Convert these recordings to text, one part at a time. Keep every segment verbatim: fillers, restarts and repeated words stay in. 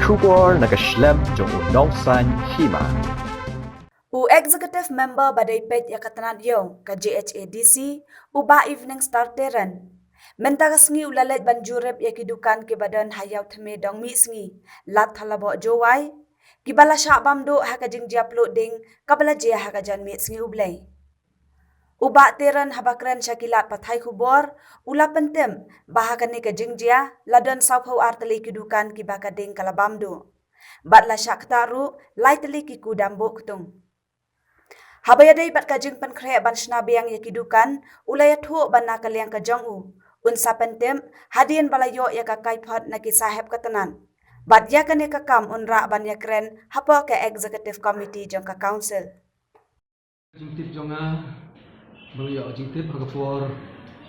Khubor na ka shlem jong u nongsan hima. U Executive Member ba dei peit ïa ka tnat ïew ka J H A D C, u Bah Evening Star Teron, mynta ka sngi u la leit ban jurip ïa ki dukan kiba don ha Ïawthme Dongmihsngi, Lad Thalaboh Jowai, kiba la shah bam duh ha ka jingjia pluh ding kaba la jia ha ka janmiet sngi U Blei. U Bah Teron haba kren sha ki lad pathai khubor, u la pyntip ba ha kane ka jingjia la don sawphew ar tylli ki dukan kiba ka ding ka la bam duh. Bad la shah ktah ruh lai tylli ki ku dam buh ktung. Haba ïadei bad ka jingpynkhreh ban shna biang ïa ki dukan, u la ïathuh ba na ka liang ka jong u, un sa pyntip hadien ba la ïoh ïa ka kaiphod na ki sahep ka tnat. Bad ïa kane ka kam un rah ban ïakren hapoh ka Executive Committee jong ka Council. Jingtip jong nga, ba nga ïoh jingtip ha ka por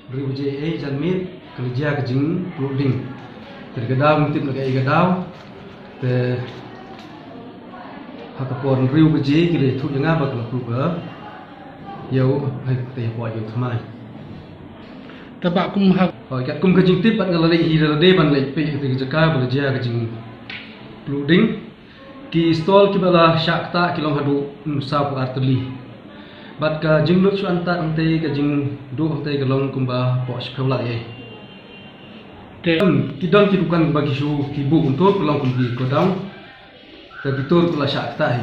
hynriew baje ei janmiet ka la jia ka jingpluh ding. Te ka daw ngim tip na kaei ka daw. Te ha ka por hynriew baje ki la ïathuh ïa nga ba ka la pluh ka ïew, hai te ïa poi ïew thymmai. Te ba kum ha. Oh, katkum ka jingtip bad nga la leit hi lade ban leit peit ha ka jaka ba la jia ka jingpluh ding. Ki stall kiba la shah ktah ki long haduh, mm, sawphew ar tylli. Bad ka jinglut shuwa hangtei, ka jingduh hangtei ka long kumba hapoh shiphew lak ei. Te, mm, ki don ki dukan ba ki shu ki buh kumto ka long kum ki godown. Te ki tur ka la shah ktah hi.